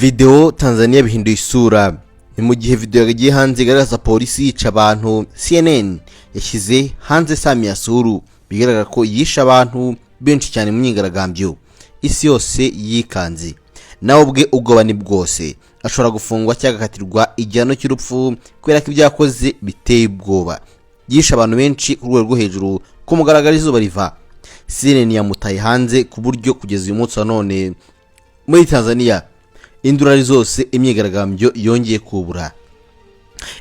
Video Tanzania bihinduye isura. Ni mu gihe video yagiye hanze igaragaza polisi yica abantu. CNN yashyize hanze Samia Suluhu, bigaragara ko yishe abantu benshi cyane mu myigaragambyo. Isi yose yikanze, nawe ubwe ubwoba ni bwose. Ashobora gufungwa cyangwa agakatirwa igihano cy'urupfu kubera ko ibyo yakoze biteye ubwoba. Yishe abantu benshi ku rwego rwo hejuru, ku mugaragaro, izuba riva. CNN yamutaye hanze ku buryo kugeza uyu munsi wa none muri Tanzania induru ari zose, imyigaragambyo yongeye kubura.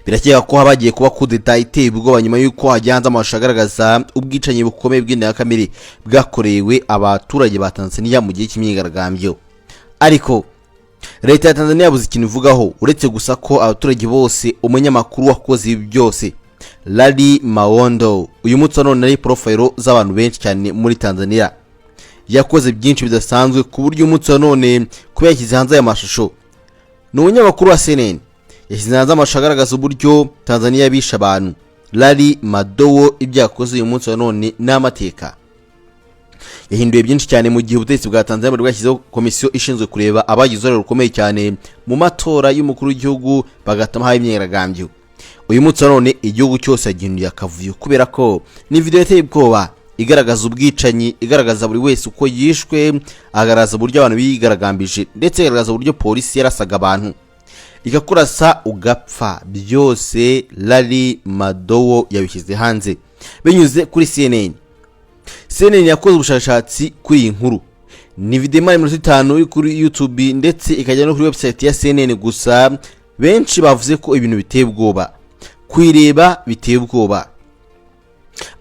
Birakeka ko haba hagiye kuba kudeta iteye ubwoba nyuma y'uko hajya hanze amashusho agaragaza ubwicanyi bukomeye bw'indengakamere bwakorewe abaturage ba Tanzania mu gihe cy'imyigaragambyo. Ariko leta ya Tanzania yabuze ikintu ivugaho, uretse gusa ko abaturage bose, umunyamakuru wakoze ibi byose, Larry Madowo, uyu munsi wa none ari profile z'abantu benshi cyane muri Tanzania. Yakoze byinshi bidasanzwe ku buryo umunsi wa none kuba yashyize hanze aya mashusho. Ni umunyamakuru wa CNN yashyize hanze amashusho agaragaza uburyo Tanzania bishe abantu. Larry Madowo, ibyo yakoze uyu munsi wa none ni amateka, yahinduye byinshi cyane mu gihe ubutegetsi bwa Tanzania bwari bwashyizeho komisiyo ishinzwe kureba abagize uruhare rukomeye cyane mu matora y'umukuru w'igihugu, bagatuma haba imyigaragambyo. Uyu munsi wa none igihugu cyose yagihinduye akavuyo, kubera ko ni video yateye ubwoba, igaragaza ubwicanyi, igaragaza buri wese uko yishwe, agaragaza uburyo abantu bigaragambije, ndetse igaragaza uburyo polisi yarasaga abantu, ikakurasa ugapfa. Byose Larry Madowo yabishyize hanze binyuze kuri CNN. CNN yakoze ubushakashatsi kuri iyi nkuru. Ni video imara iminota 5 iri kuri YouTube ndetse ikajya no kuri website ya CNN. Gusa benshi bavuze ko ibintu biteye ubwoba kuyireba, biteye ubwoba.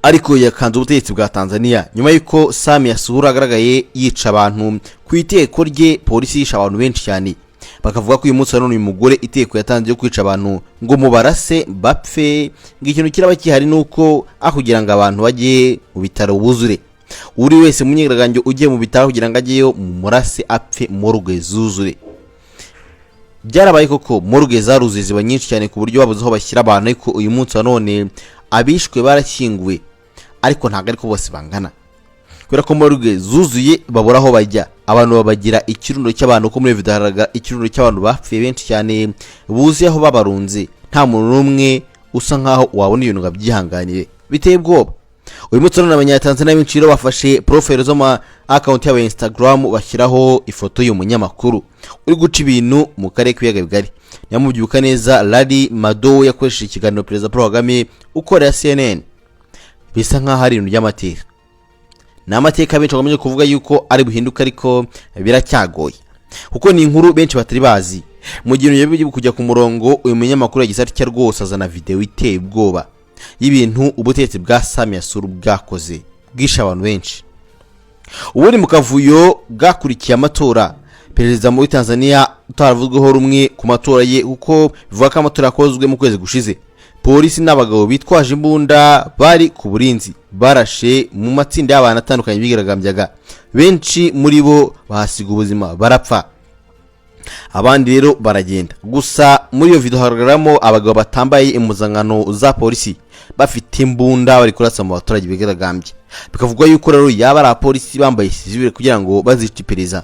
Ariko yakanze ubutegetsi bwa Tanzania nyuma y'uko Samia Suluhu agaragaye yica abantu ku iteko rye. Polisi yishe abantu benshi cyane, bakavuga ko uyu munsi wa none uyu mugore iteko yatanze yo kwica abantu ngo mubarase bapfe, ngo ikintu kiraba gihari ni uko aho kugira ngo abantu bajye mu bitaro buzure, uri wese mu myigaragambyo ugiye mu bitaro kugira ngo ajyeyo murase apfe, morgue zuzure. Byarabaye koko, morgue zaruzuye ziba nyinshi cyane ku buryo babuze aho bashyira abantu. Ariko uyu munsi wa none abishwe barashyinguwe, ariko ntabwo ariko bose bangana, kubera ko morgue zuzuye babura aho bajya. Abantu babagira ikirundo cy'abantu, ko muri video hagaragara ikirundo cy'abantu bapfuye benshi cyane buzuye aho babarunze. Nta muntu n'umwe usa nkaho wabona ibintu ngo abyihanganire, biteye ubwoba. Uyu munsi none Abanyatanzania benshi rero bafashe profile zo ma account yabo ya Instagram, bashyiraho ifoto y'uyu munyamakuru uri guca ibintu mu karere k'ibiyaga bigari. Nyamubyibuka neza, Larry Madowo yakoresheje ikiganiro Perezida Paul Kagame ukorera CNN. Bisa nkaho ari ibintu by'amateka, ni amateka benshi bakomeje kuvuga yuko ari buhinduke, ariko biracyagoye kuko ni inkuru benshi batari bazi. Mu gihe ibintu biri kujya ku murongo, uyu munyamakuru yagize atya rwose azana videwo iteye ubwoba y'ibintu ubutegetsi bwa Samia Suluhu bwakoze, bwishe abantu benshi. Ubundi mu kavuyo bwakurikiye amatora, perezida muri Tanzania utaravuzweho rumwe ku matora ye, kuko bivuga ko amatora yakozwe mu kwezi gushize, polisi n'abagabo bitwaje imbunda bari ku burinzi barashe mu matsinda y'abantu atandukanye bigaragambyaga. Benshi muri bo bahasiga ubuzima, barapfa, abandi rero baragenda. Gusa muri iyo video hagaragaramo abagabo batambaye impuzankano za polisi, bafite imbunda, bari kurasa mu baturage bigaragambye. Bikavugwa yuko rero yaba ari abapolisi bambaye sivile kugira ngo bazice iperereza,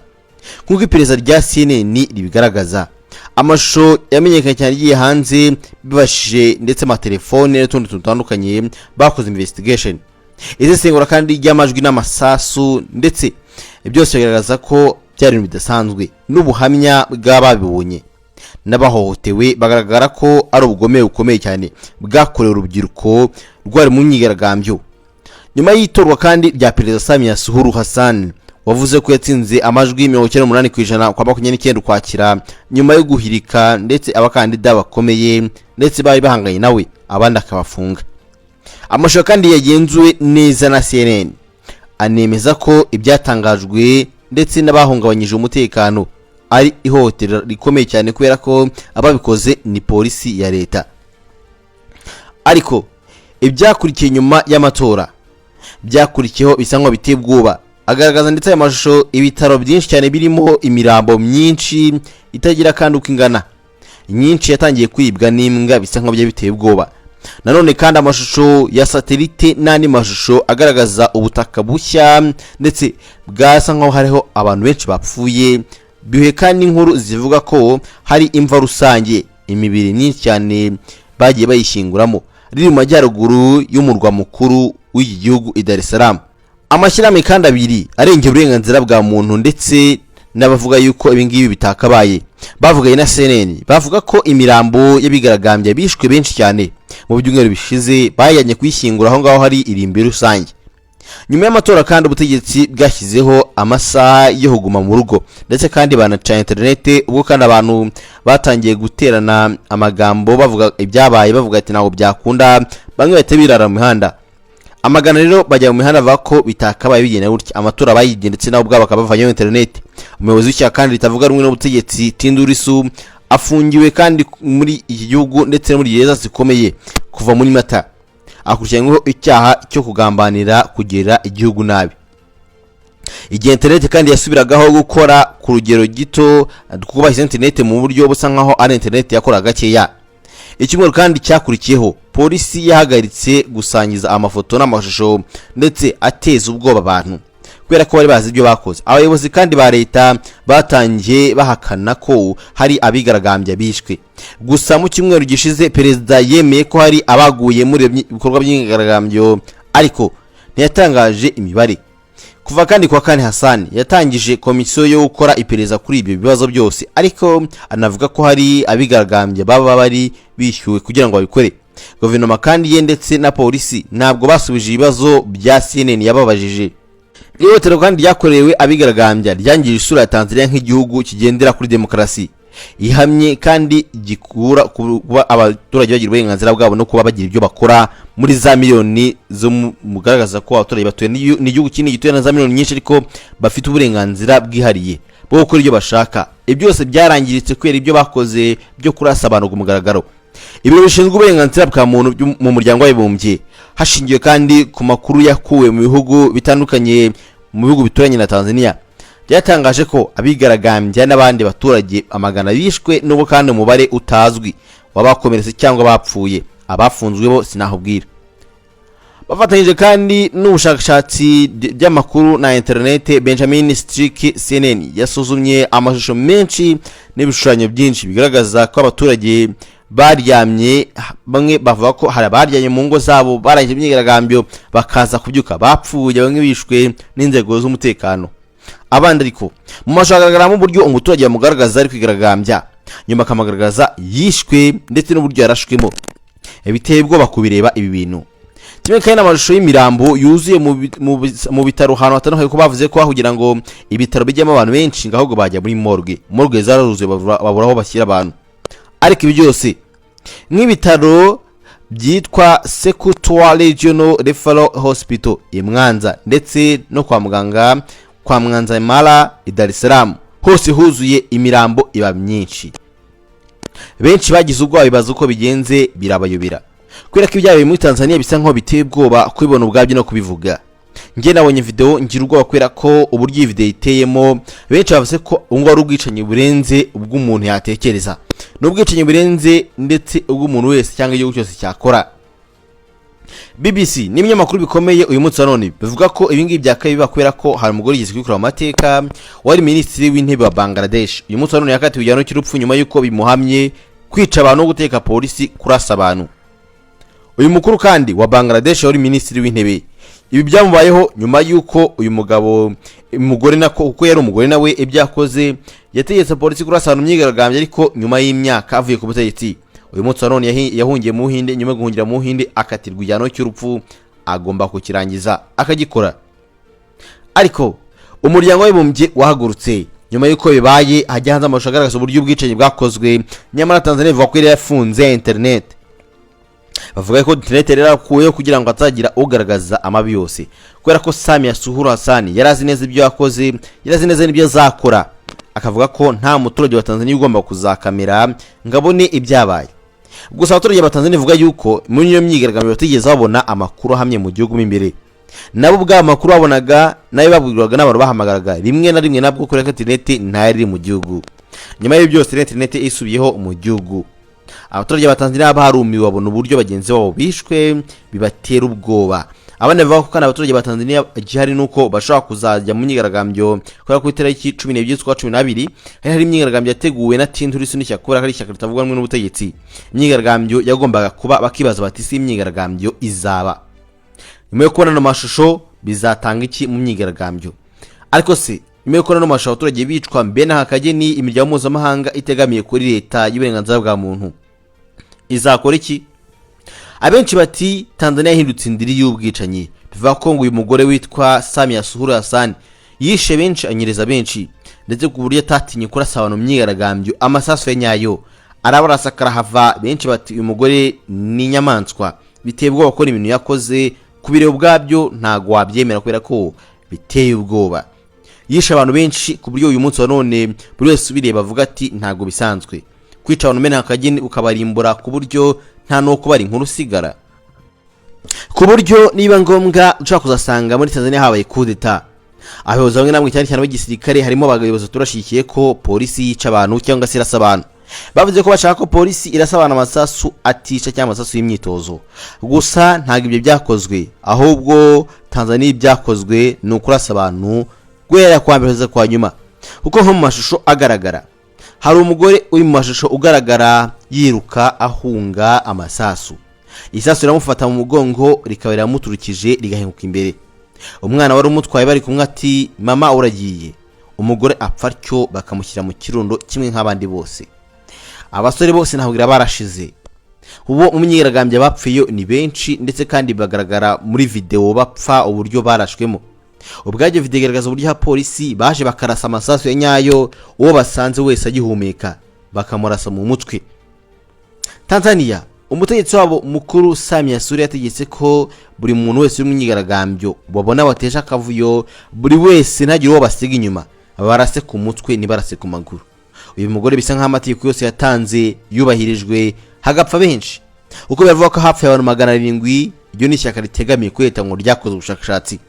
nk'uko iperereza rya CNN ribigaragaza. Amashusho yamenyekanye cyane agiye hanze bibashije, ndetse amatelefone n'utundi tuntu dutandukanye bakoze investigation, isesengura kandi ry'amajwi n'amasasu, ndetse byose bigaragaza ko byari ibintu bidasanzwe. N'ubuhamya bw'ababibonye n'abahohotewe bagaragara ko ari ubugome bukomeye cyane bwakorewe urubyiruko rwari mu myigaragambyo. Nyuma y'itorwa kandi rya Perezida Samia Suluhu Hassan, wavuze ko yatsinze amajwi 98% kwa 29 Ukwakira, nyuma yo guhirika ndetse abakandida bakomeye ndetse bari bahanganye nawe, abandi akabafunga. Amashusho kandi yagenzuwe neza na CNN anemeza ko ibyatangajwe ndetse n'abahungabanyije umutekano ari ihohotera rikomeye cyane, kubera ko ababikoze ni polisi ya leta. Ariko ibyakurikiye nyuma y'amatora byakurikiyeho bisa nkaho biteye ubwoba. Agaragaza ndetse aya mashusho ibitaro byinshi cyane birimo imirambo myinshi itagira kandi uko ingana, nyinshi yatangiye kwibwa n'imbwa, bisa nkaho byari biteye ubwoba. Nanone kandi amashusho ya satelite n'andi mashusho agaragaza ubutaka bushya ndetse bwasa nkaho hariho abantu benshi bapfuye. Bihuye kandi n'inkuru zivuga ko hari imva rusange, imibiri myinshi cyane bagiye bayishyinguramo, riri mu majyaruguru y'umurwa mukuru w'iki gihugu i Dar es Salaam. Amashyirahamwe kandi abiri arengera uburenganzira bwa muntu ndetse n'abavuga yuko ibingibi bitakabaye bavuganye na CNN, bavuga ko imirambo y'abigaragambya bishwe benshi cyane mu byumweru bishize bajyanye kuyishyingura aho ngaho hari irimbi rusange. Nyuma y'amatora kandi, ubutegetsi bwashyizeho amasaha yo kuguma mu rugo, ndetse kandi banaca interinete. Ubwo kandi abantu batangiye guterana amagambo bavuga ibyabaye, bavuga ati ntabwo byakunda. Bamwe bahita birara mu mihanda, amagana rero bajya mu mihanda bavuga ko bitakabaye bigenda gutya, amatora bayibye, ndetse nabo ubwabo bakaba bavanyeho interinete. Umuyobozi w'ishyaka kandi ritavuga rumwe n'ubutegetsi, Tundu Lissu, afungiwe kandi muri iki gihugu ndetse no muri gereza zikomeye kuva muri Mata, akurikiranyweho icyaha cyo kugambanira kugirira igihugu nabi. Igihe interineti kandi yasubiragaho gukora ku rugero gito, kuko bashyize interineti mu buryo busa nkaho ari interineti yakoraga gakeya. Icyumweru kandi cyakurikiyeho, polisi yahagaritse gusangiza amafoto n'amashusho ndetse ateza ubwoba abantu kubera ko bari bazi ibyo bakoze. Abayobozi kandi ba leta batangiye bahakana ko hari abigaragambya bishwe. Gusa mu cyumweru gishize, perezida yemeye ko hari abaguye muri ibyo bikorwa by'imyigaragambyo, ariko ntiyatangaje imibare. Kuva kandi kuwa kane, Hassan yatangije komisiyo yo gukora iperereza kuri ibyo bibazo byose, ariko anavuga ko hari abigaragambya baba bari bishyuwe kugira ngo babikore. Guverinoma kandi ye ndetse na polisi ntabwo basubije ibibazo bya CNN yababajije. Ihohoterwa kandi ryakorewe abigaragambya ryangije isura ya Tanzania nk'igihugu kigendera kuri demokarasi ihamye kandi gikura kuba abaturage bagira uburenganzira bwabo no kuba bagira ibyo bakora muri za miliyoni zo mugaragaza ko abaturage batuye. Ni igihugu kinini gituye na za miliyoni nyinshi, ariko bafite uburenganzira bwihariye bwo gukora ibyo bashaka. Ibyo byose byarangiritse kubera ibyo bakoze byo kurasa abantu ku mugaragaro. Ibiro bishinzwe uburenganzira bwa muntu mu Muryango w'Abibumbye, hashingiwe kandi ku makuru yakuwe mu bihugu bitandukanye, mu bihugu bituranye na Tanzania, byatangaje ko abigaragambya n'abandi baturage amagana bishwe, nubwo kandi umubare utazwi w'abakomeretse cyangwa bapfuye. Abafunzwe bo sinahubwira. Bafatanyije kandi n'ubushakashatsi by'amakuru na interinete, Benjamin Strick, CNN yasuzumye amashusho menshi n'ibishushanyo byinshi bigaragaza ko abaturage baryamye. Bamwe bavuga ko hari abaryamye mu ngo zabo barangije imyigaragambyo bakaza kubyuka bapfuye, bamwe bishwe n'inzego z'umutekano. Abandi ariko mu mashusho hagaragaramo uburyo umuturage bamugaragaza ari kwigaragambya, nyuma akamugaragaza yishwe, ndetse n'uburyo yarashwemo. Biteye ubwoba kubireba ibi bintu, kimwe kandi n'amashusho y'imirambo yuzuye mu bitaro ahantu hatandukanye, ko bavuze ko kugira ngo ibitaro bijyemo abantu benshi ngo ahubwo bajya muri morgue. Morgue zaruzuye, babura aho bashyira abantu. Ariko ibi byose, nk'ibitaro byitwa Sekoto Regional Referral Hospital i Mwanza, ndetse no kwa muganga kwa Mwanza Mara i Dar es Salaam, hose huzuye imirambo iba myinshi. Benshi bagize ubwoba, bibaza uko bigenze, birabayobera, kubera ko ibyabaye muri Tanzania bisa nkaho biteye ubwoba kubibona ubwabyo no kubivuga. Njye nabonye video ngira ubwoba kubera ko uburyo iyi video iteyemo, benshi bavuze ko ubu ngubu ari ubwicanyi burenze ubw'umuntu yatekereza, ni ubwicanyi burenze ndetse ubw'umuntu wese cyangwa igihugu cyose cyakora. BBC n'ibinyamakuru bikomeye uyu munsi wa none bivuga ko ibi ngibi byakabaye biba, kubera ko hari umugore wigeze kubikora mu mateka, wari minisitiri w'intebe wa Bangladesh. Uyu munsi wa none yakatiwe igihano cy'urupfu nyuma y'uko bimuhamye kwica abantu no guteka polisi kurasa abantu. Uyu mukuru kandi wa Bangladesh wari minisitiri w'intebe, ibi byamubayeho nyuma y'uko uyu mugabo, umugore nako, kuko yari umugore nawe, ibyo yakoze yategetse polisi kurasa abantu myigaragambyo. Ariko nyuma y'imyaka avuye ku butegetsi, uyu munsi wa none yahungiye mu Buhinde. Nyuma yo guhungira mu Buhinde, akatirwa igihano cy'urupfu, agomba kukirangiza akagikora. Ariko Umuryango w'Abibumbye wahagurutse nyuma y'uko bibaye, hajya hanze amashusho agaragaza uburyo ubwicanyi bwakozwe. Nyamara Tanzania ivuga ko yari yafunze internet. Bavuga ko internet yari yarakuweho kugira ngo hatazagira ugaragaza amabi yose, kubera ko Samia Suluhu Hassan yari azi neza ibyo yakoze, yari azi neza n'ibyo azakora, akavuga ko nta muturage wa Tanzania ugomba kuzakamera ngo abone ibyabaye. Gusa abaturage ba Tanzania bavuga yuko muri iyo myigaragambyo batigeze babona amakuru ahamye mu gihugu mo imbere. Nabo ubwabo amakuru babonaga nayo babwirwaga n'abantu bahamagaraga rimwe na rimwe, nabwo kubera ko interineti ntayari iri mu gihugu. Nyuma y'ibyo byose, interineti isubiyeho mu gihugu, abaturage ba Tanzania barumiwe, babona uburyo bagenzi babo bishwe, bibatera ubwoba. Abandi bavuga ko kandi abaturage ba Tanzania igihari ni uko bashobora kuzajya mu myigaragambyo, kubera ko itariki 12 z'ukwa 12 hari imyigaragambyo yateguwe na Tundu Lissu n'ishyaka, kubera ko ari ishyaka ritavuga rumwe n'ubutegetsi. Imyigaragambyo yagombaga kuba, bakibaza bati: "Si imyigaragambyo izaba nyuma yo kubona ano mashusho, bizatanga iki mu myigaragambyo?" Ariko se nyuma yo kubona ano mashusho abaturage bicwa mbene aka kageni, imiryango mpuzamahanga itegamiye kuri leta y'uburenganzira bwa muntu izakora iki? Abenshi bati Tanzania yahindutse indiri y'ubwicanyi. Bivuga ko ngo uyu mugore witwa Samia Suluhu Hassan yishe benshi, anyereza benshi, ndetse ku buryo atatinye kurasa abantu mu myigaragambyo amasasu ya nyayo, arabarasa karahava. Benshi bati uyu mugore ni inyamaswa, biteye ubwoba ko ibintu yakoze ku bireba ubwabyo ntabwo wabyemera, kubera ko biteye ubwoba. Yishe abantu benshi ku buryo uyu munsi wa none buri wese ubireba avuga ati ntabwo bisanzwe kwica abantu mena akageni ukabarimbura, ku buryo nta n'uwo kubara inkuru usigara, ku buryo niba ngombwa ushobora kuzasanga muri Tanzania habaye kudeta. Abayobozi bamwe na bamwe, cyane cyane b'igisirikare, harimo abayobozi turashyigikiye ko polisi yica abantu cyangwa se irasa abantu. Bavuze ko bashaka ko polisi irasa abantu amasasu atica cyangwa amasasu y'imyitozo. Gusa ntabwo ibyo byakozwe, ahubwo Tanzania ibyakozwe ni ukurasa abantu guhera kwa mbere kugeza kwa nyuma, kuko nko mu mashusho agaragara hari umugore uri mu mashusho ugaragara yiruka ahunga amasasu, isasu riramufata mu mugongo, rikaba riramuturukije, rigahinguka imbere. Umwana wari umutwaye bari kumwe ati: "Mama, uragiye." Umugore apfa atyo, bakamushyira mu kirundo kimwe nk'abandi bose. Abasore bose ntabwo barashize ubu mu myigaragambyo, abapfuye ni benshi, ndetse kandi bagaragara muri videwo bapfa uburyo barashwemo. Ubwabyo videwo igaragaza uburyo abapolisi baje bakarasa amasasu ya nyayo, uwo basanze wese agihumeka bakamurasa mu mutwe. Tanzania, umutegetsi wabo mukuru Samia Suluhu yategetse ko buri muntu wese uri mu myigaragambyo babona wateje akavuyo, buri wese ntagire uwo basiga inyuma, barase ku mutwe, ntibarase ku maguru. Uyu mugore bisa nk'aho amategeko yose yatanze yubahirijwe, hagapfa benshi, kuko biravuga ko hapfuye abantu 700. Iryo ni ishyaka ritegamiye kuri leta ngo ryakoze ubushakashatsi,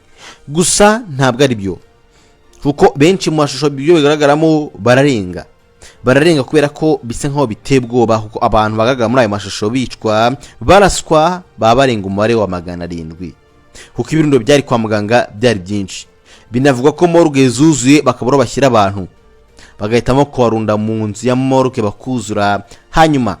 gusa ntabwo ari byo, kuko benshi mu mashusho ibyo bigaragaramo bararenga, bararenga, kubera ko bisa nkaho biteye ubwoba, kuko abantu bagaragara muri ayo mashusho bicwa baraswa baba barenga umubare wa 700, kuko ibirundo byari kwa muganga byari byinshi. Binavugwa ko morgue zuzuye, bakabura aho bashyira abantu, bagahitamo kubarunda mu nzu ya morgue bakuzura, hanyuma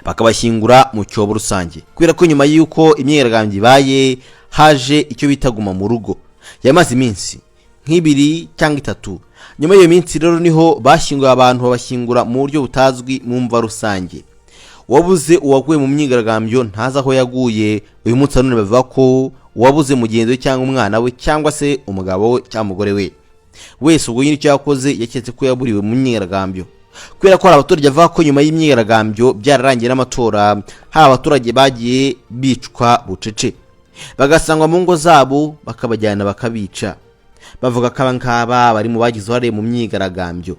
bakabashyingura mu cyobo rusange, kubera ko nyuma y'uko imyigaragambyo ibaye haje icyo bita guma mu rugo yamaze iminsi nk'2 cyangwa 3. Nyuma y'iyo minsi rero niho bashyinguye abantu, babashyingura mu buryo butazwi mu mva rusange. Uwabuze uwaguye mu myigaragambyo ntazi aho yaguye. Uyu munsi wa none bavuga ko uwabuze mugenzi we cyangwa umwana we cyangwa se umugabo we cyangwa umugore we wese, ubwo nyine icyo yakoze yaketse ko yaburiwe mu myigaragambyo, kubera ko hari abaturage bavuga ko nyuma y'imyigaragambyo byararangiye n'amatora, hari abaturage bagiye bicwa bucece, bagasangwa mu ngo zabo, bakabajyana bakabica, bavuga ko aba ngaba bari mu bagize uruhare mu myigaragambyo.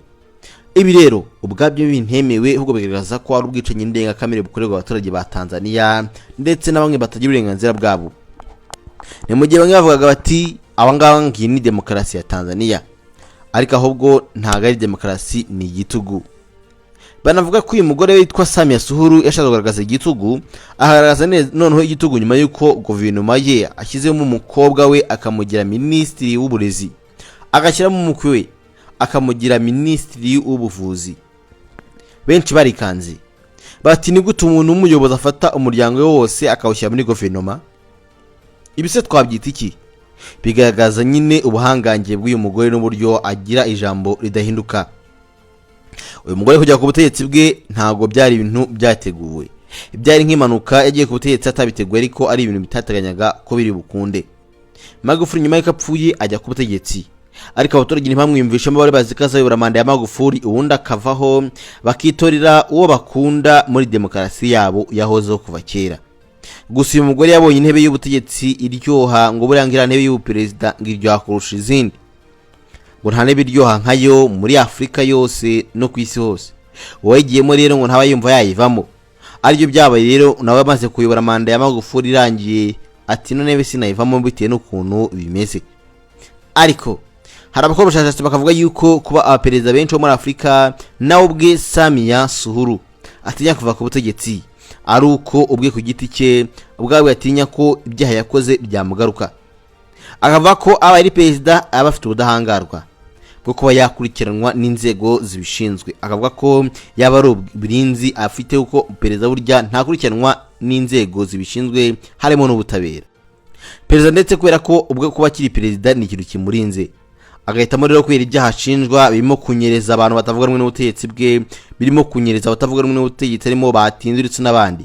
Ibi rero ubwabyo bintemewe, ahubwo bigaragaza ko ari ubwicanyi ndengakamere bukorerwa abaturage ba Tanzania ndetse na bamwe batagira uburenganzira bwabo. Ni mu gihe bamwe bavugaga bati aba ngaba ngiyi ni demokarasi ya Tanzania, ariko ahubwo ntabwo ari demokarasi, ni igitugu. Banavuga ko uyu mugore witwa Samia Suluhu yashatse kugaragaza igitugu, agaragaza neza noneho igitugu nyuma y'uko guverinoma ye ashyizemo umukobwa we akamugira minisitiri w'uburezi, agashyiramo umukwe we akamugira minisitiri w'ubuvuzi. Benshi barikanze bati: "Ni gute umuntu w'umuyobozi afata umuryango we wose akawushyira muri guverinoma? Ibi se twabyita iki?" Bigaragaza nyine ubuhangange bw'uyu mugore n'uburyo agira ijambo ridahinduka. Uyu mugore kujya ku butegetsi bwe ntabwo byari ibintu byateguwe, byari nk'impanuka. Yagiye ku butegetsi atabiteguye, ariko ari ibintu bitateganyaga ko biri bukunde. Magufuli nyuma y'uko apfuye ajya ku butegetsi, ariko abaturage ntibamwiyumvishemo. Bari bazi ko azayobora manda ya Magufuli, ubundi akavaho, bakitorera uwo bakunda muri demokarasi yabo yahozeho kuva kera. Gusa uyu mugore yabonye intebe y'ubutegetsi iryoha, ngo buriya ngo iriya ntebe y'ubuperezida ngo iryoha kurusha izindi, ngo nta ntebe iryoha nkayo muri Afurika yose no ku isi hose. Uwayigiyemo rero ngo ntaba yumva yayivamo. Aribyo byabaye rero, nawe amaze kuyobora manda ya Magufuli irangiye, ati ino ntebe sinayivamo bitewe n'ukuntu bimeze. Ariko hari abakora ubushakashatsi bakavuga yuko kuba abaperezida benshi bo muri Afurika, nawe ubwe Samia Suluhu atinya kuva ku butegetsi, Ari uko ubwe ku giti cye ubwabo yatinya ko ibyaha yakoze byamugaruka, akavuga ko aba ari perezida aba afite ubudahangarwa bwo kuba yakurikiranwa n'inzego zibishinzwe. Akavuga ko yaba ari uburinzi afite, kuko perezida burya ntakurikiranwa n'inzego zibishinzwe harimo n'ubutabera. Perezida ndetse kubera ko ubwo kuba akiri perezida ni ikintu kimurinze, agahitamo rero kubera ibyaha ashinjwa birimo kunyereza abantu batavuga rumwe n'ubutegetsi bwe, birimo kunyereza abatavuga rumwe n'ubutegetsi harimo batinze ndetse n'abandi.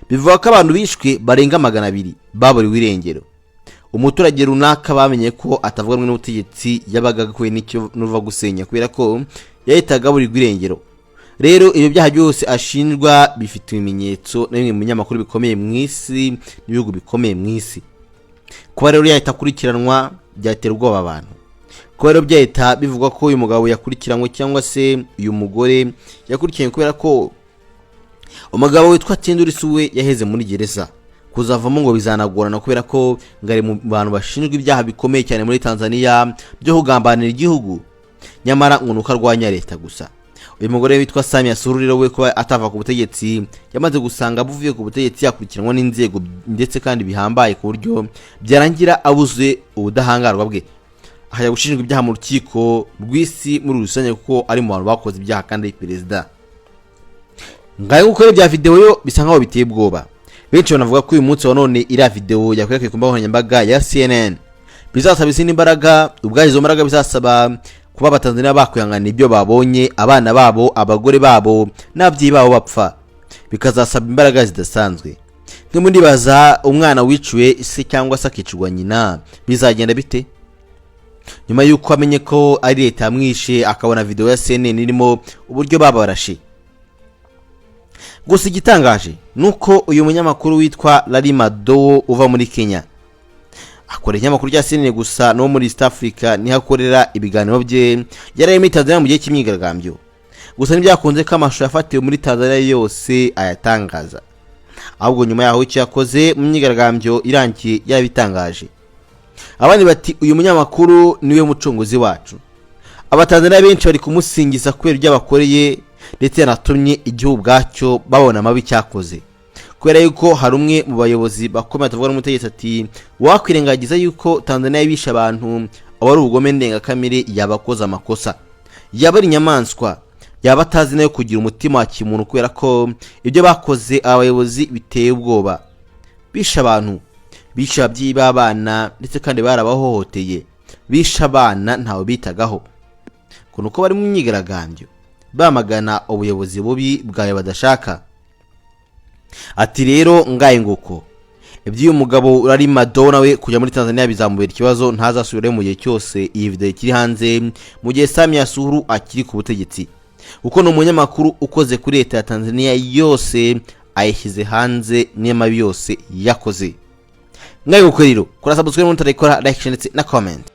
Bivuga ko abantu bishwe barenga 200 baburiwe irengero. Umuturage runaka bamenye ko atavuga rumwe n'ubutegetsi yabaga agakuye n'icyo n'uva gusenya, kubera ko yahitaga aburirwa irengero. Rero ibyo byaha byose ashinjwa bifite ibimenyetso na bimwe mu binyamakuru bikomeye mu isi n'ibihugu bikomeye mu isi. Kuba rero yahita akurikiranwa byatera ubwoba abantu. Kuba rero byahita bivugwa ko uyu mugabo yakurikiranywe cyangwa se uyu mugore yakurikiranywe, kubera ko umugabo witwa Tundu Lissu we yaheze muri gereza, kuzavamo ngo bizanagorana, kubera ko ngo ari mu bantu bashinjwa ibyaha bikomeye cyane muri Tanzania byo kugambanira igihugu, nyamara ngo ni uko arwanya leta gusa. Uyu mugore witwa Samia Suluhu rero we kuba atava ku butegetsi, yamaze gusanga avuye ku butegetsi yakurikiranwa n'inzego ndetse kandi bihambaye, ku buryo byarangira abuze ubudahangarwa bwe, akajya gushinjwa ibyaha mu rukiko rw'isi muri rusange, kuko ari mu bantu bakoze ibyaha kandi ari perezida. Ngayo gukora ibya videwo yo bisa nkaho biteye ubwoba. Benshi banavuga ko uyu munsi wa none iriya videwo yakwirakwiye ku mbuga nkoranyambaga ya CNN bizasaba izindi mbaraga. Ubwayo izo mbaraga bizasaba kuba Abatanzaniya bakwihanganira ibyo babonye, abana babo, abagore babo n'ababyeyi babo bapfa, bikazasaba imbaraga zidasanzwe. Nk'ubu ndibaza, umwana wiciwe se cyangwa se akicirwa nyina bizagenda bite nyuma y'uko amenye ko ari leta yamwishe, akabona videwo ya CNN irimo uburyo babarashe? Gusa igitangaje ni uko uyu munyamakuru witwa Larry Madowo uva muri Kenya, akora ikinyamakuru cya CNN gusa no muri East Africa niho akorera ibiganiro bye, yari muri Tanzania mu gihe cy'imyigaragambyo. Gusa ntibyakunze ko amashusho yafatiwe muri Tanzania yose ayatangaza, ahubwo nyuma yaho icyo yakoze mu myigaragambyo irangiye yarabitangaje. Abandi bati: "Uyu munyamakuru niwe mucunguzi wacu." Abatanzaniya benshi bari kumusingiza kubera ibyo abakoreye, ndetse yanatumye igihugu ubwacyo babona amabi cyakoze, kubera yuko hari umwe mu bayobozi bakomeye atavuga n'umutegetsi ati: "Wakwirengagiza yuko Tanzania bishe abantu, aba ari ubugome ndengakamere, yaba akoze amakosa, yaba ari inyamaswa, yaba atazi nayo kugira umutima wa kimuntu, kubera ko ibyo bakoze aba bayobozi biteye ubwoba. Bishe abantu, bishe ababyeyi b'abana, ndetse kandi barabahohoteye, bishe abana, ntawe bitagaho ngo ni uko bari mu myigaragambyo bamagana ubuyobozi bubi bwawe badashaka." Ati rero ngaye nguko iby'uyu mugabo Larry Madowo we kujya muri Tanzania bizamubera ikibazo, ntazasubirayo mu gihe cyose iyi video ikiri hanze, mu gihe Samia Suluhu akiri ku butegetsi, kuko ni umunyamakuru ukoze kuri leta ya Tanzania yose, ayishyize hanze n'amabi yose yakoze. Ngaye nguko rero, kora subscribe mutarayikora, like ndetse na comment.